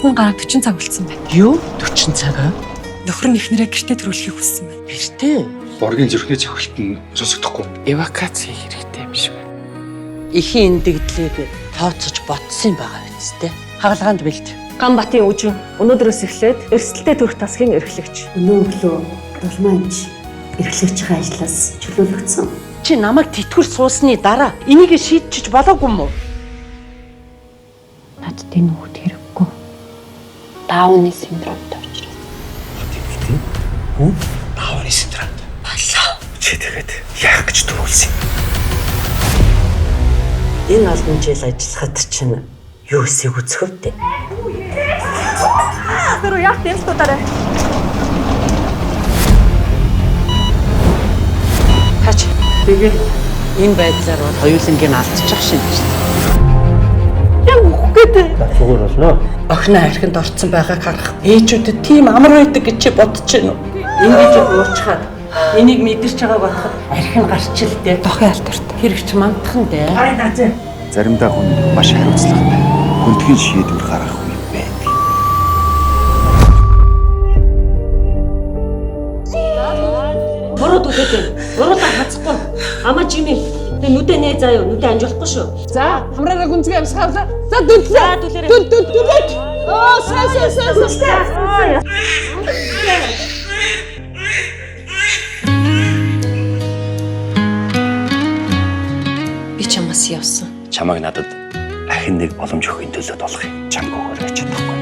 Цусны гараг 40 цаг үлдсэн байна. Юу? 40 цаг аа? Нөхөр нь эхнэрээ гэртээ төрүүлэхийг хүссэн байна. Гэртээ? Боргийн зүрхний цохилт нь сонсогдохгүй. Эвакуац хийх хэрэгтэй юм шиг байна. Ихийн эндэгдлийг тооцож ботсон юм байгаа биз дээ. Хагалгаанд бэлт. Ганбатын үжин өнөөдрөөс эхлээд эрсдэлтэй төрөх тасгийн эрхлэгч. Өнөө өглөө дулмаа эмч эрхлэгчийн ажлаас чөлөөлөгдсөн. Чи намайг тэтгэвэр суусны дараа энийг шийдчихэж болоогүй юм уу? Надад энэ хүүхд хэрэггүй. Дауны синдромтой учраас. Тэгвэл хүн Дауны синдромд. Болоо. Чи тэгээд яах гэж төрүүлсэн юм? Энэ олон жил ажиллахад чинь юу эсийг үзэх вдэ? Тэр яг дэмсдүүдарэ. Тач. Тэгээ энэ байдлаар бол хоёулангийг алдчих шин шүү дээ. Яг үхэх гээд. Зүгээр болно. Охиноо архинд орцсон байгааг харах ээжүүдэд тийм амар байдаг гэж чи бодож байна уу? Ингэж уучхаад энийг мэдэрч байгааг бодоход архин гарч ил дээ. Дохын алдарт. Хэрэгч мандхан дээ. Заримдаа хүн маш хариуцлагатай. Хүндхэн шийдвэр гаргах үе байдаг. Буруу түлээд байна. Буруулаа хацахгүй. Амаа жими. Тэг нүдэ нээ заа юу? Нүдэ анжуулахгүй шүү. За, хамраараа гүнзгий амьсгаалаа. За, дүллээ. За түлээрэй. Дүл дүл дүлээ. Оо, сайн сайн сайн сайн. Би чамаас явсан. Чамайг надад ахин нэг боломж өгөхийн төлөө болох юм. Чамг өгөөрэй чадахгүй.